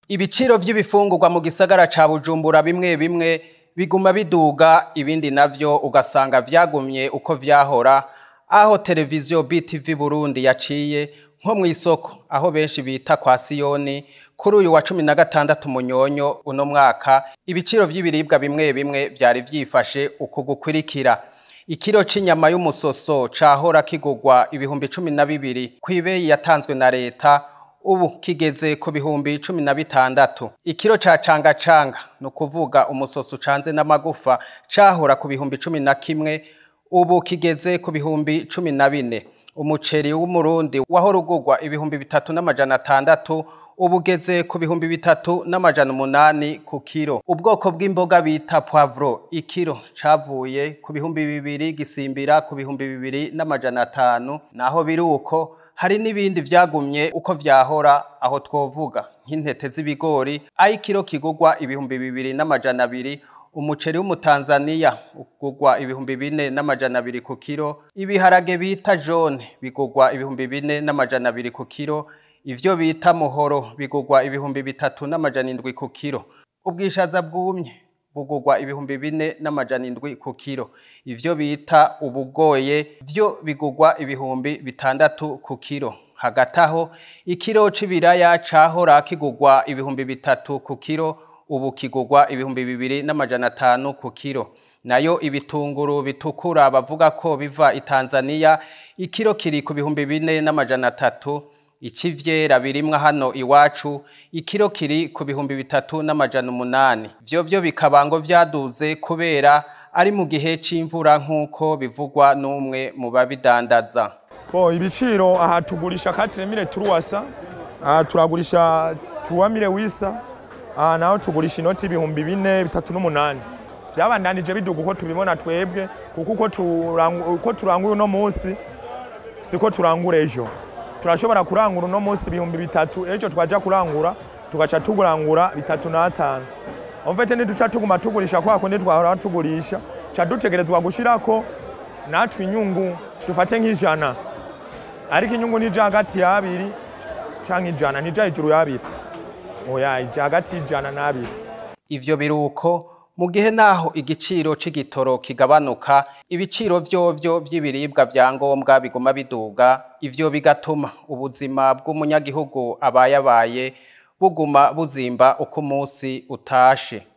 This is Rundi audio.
Ibiciro vy'ibifungurwa mu gisagara ca Bujumbura bimwe bimwe biguma biduga, ibindi navyo ugasanga vyagumye uko vyahora. Aho televiziyo BTV Burundi yaciye nko mw'isoko aho benshi bita kwa Siyoni kuri uyu wa 16 Munyonyo uno mwaka, ibiciro vy'ibiribwa bimwe bimwe vyari vyifashe uku gukurikira: ikiro c'inyama y'umusoso cahora kigurwa 12,000 kw'ibeyi yatanzwe na leta, ubu kigeze ku 16,000. Ikiro ca cangacanga, ni ukuvuga umusoso ucanze n'amagufa, cahora ku 11,000, ubu kigeze ku 14,000. Umuceri w'umurundi wahora ugurwa 3600, ubu ugeze ku 3800 ku kiro. Ubwoko bw'imboga bita poivron, ikiro cavuye ku 2000 gisimbira ku 2500. Naho biri uko, hari n'ibindi vyagumye uko vyahora. Aho twovuga nk'intete z'ibigori, aho ikiro kigurwa 2200, umuceri w'umutanzaniya ugurwa 4200 ku kiro, ibiharage bita jaune bigurwa 4200 ku kiro, ivyo bita muhoro bigurwa 3700 ku kiro, ubwishaza bwumye bugurwa 4700 ku kiro, ivyo bita ubugoye vyo bigurwa 6000 ku kiro. Hagati aho, ikiro c'ibiraya cahora kigurwa 3000 ku kiro, ubu kigurwa 2500 ku kiro. Nayo ibitunguru bitukura bavuga ko biva i Tanzania, ikiro kiri ku 4300. Icivyera birimwa hano iwacu, ikiro kiri ku 3800. Vyo vyo bikaba ngo vyaduze kubera ari mu gihe c'imvura, nk'uko bivugwa n'umwe mu babidandaza. Bo, ibiciro aha tugurisha 4300, aha turagurisha 3800, aha naho tugurisha inoti 4000, 3800. Vyabandanije biduga uko tubibona twebwe, kuko uko turanguye uno munsi siko turangura ejo. Turashobora kurangura uno munsi 3000, ejo twaja kurangura tugaca tugurangura 35. En fait, ntiduca tuguma tugurisha kwa kundi twahora tugurisha, ca dutegerezwa gushirako natwe inyungu, dufate nk'ijana, ariko inyungu ntija hagati y'abiri canke ijana, ntija hejuru y'abiri, oya, ija hagati y'ijana n'abiri. Ivyo biruko mu gihe naho igiciro c'igitoro kigabanuka, ibiciro vyovyo vy'ibiribwa vya ngombwa biguma biduga. Ivyo bigatuma ubuzima bw'umunyagihugu abayabaye buguma buzimba uko umunsi utashe.